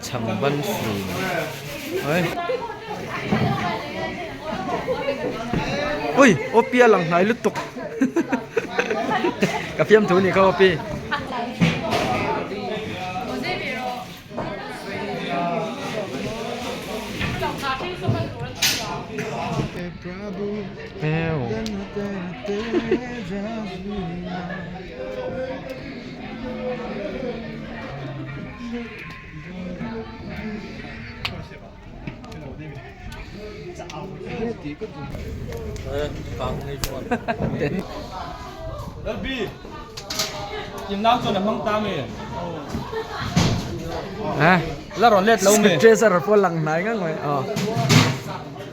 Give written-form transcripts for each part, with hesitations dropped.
Chhangban fun oi ui opi a lang hnai lutuk ka fiamthu ni kha opi. Treasure pawh lang hnai ngang mai aw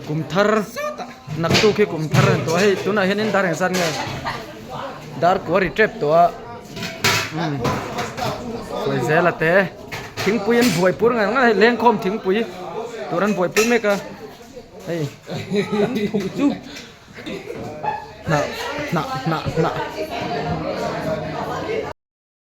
kum thar naktuk hi kum thar a ni tawh a hei tunah hianin dar engzat nge dar kua ri tep tawh a umm sawi zel a te thingpui an buaipur ngang ngang a hei lengkhawm thingpui tur an buaipui mek a hei kan thuk chu. Hnah hnah hnah hnah.